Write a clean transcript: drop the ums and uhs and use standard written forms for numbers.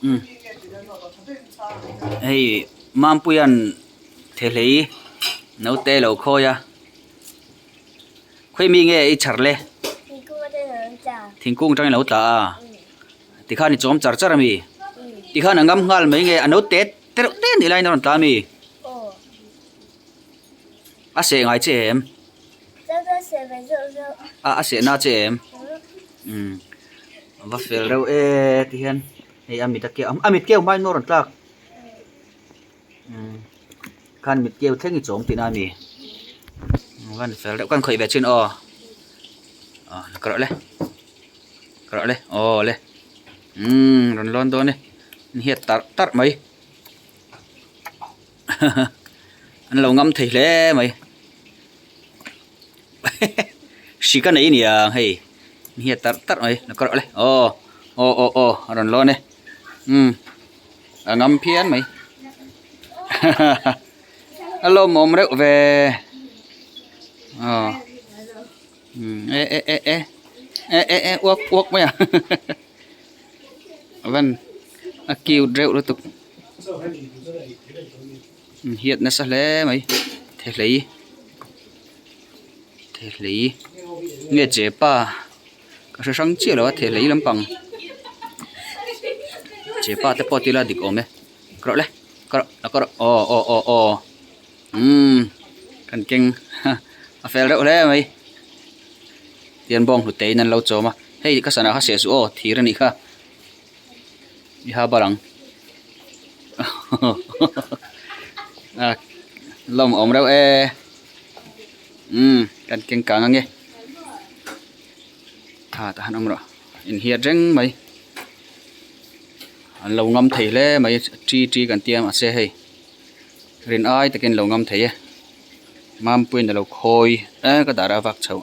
Umm hei Mampuia'n thehlei naute lo khawi a khawi mi nge i chhar le thingkung atangin a lo tla a tikhan i chawm char char a mi tikhan a ngam nghal mai nge a naute te reuh te ni laiin a rawn tla a mi a seh ngai che em a a seh na che em umm a va fel reuh e ti hian hei a mit a keuh a mit keuh hmain maw a rawn tlak umm khan mit keuh thleng i chawm tihna a ni a van fel reuh kan khawih ve chin aw ah la ka rawh le ka rawh le aw le umm rawn lawn dawn e an hiat tarh tarh mai an lo ngam thei hle mai hri ka nei nia hei an hiat tarh tarh mai la ka rawh le aw aw aw aw a rawn lawn e umm a ngam phian mai a lawmawm reuh ve aw umm e e e e e e e uak uak mai a a van a cute reuh lutuk hiat nasa hle mai thehlei thehlei nge chepa ka hre hrang chiah lo a thehlei lampang chepa te pawh tila dik awm e ka rawh le ka rawh ka rawh aw aw aw aw umm kan keng a fel reuh hle mai tian bawng hlute in an lo chawm a hei ka sana kha seh suh aw thir a nih kha i ha bar ang a lawm awm reuh e umm kan keng kang ange tha tah han awm rawh inhiat reng mai an lo ngam thei hle mai chi chi kan tia mahse hei rin ai takin lo ngam thei e mampuiin a lo khawi e ka dar a vak chho.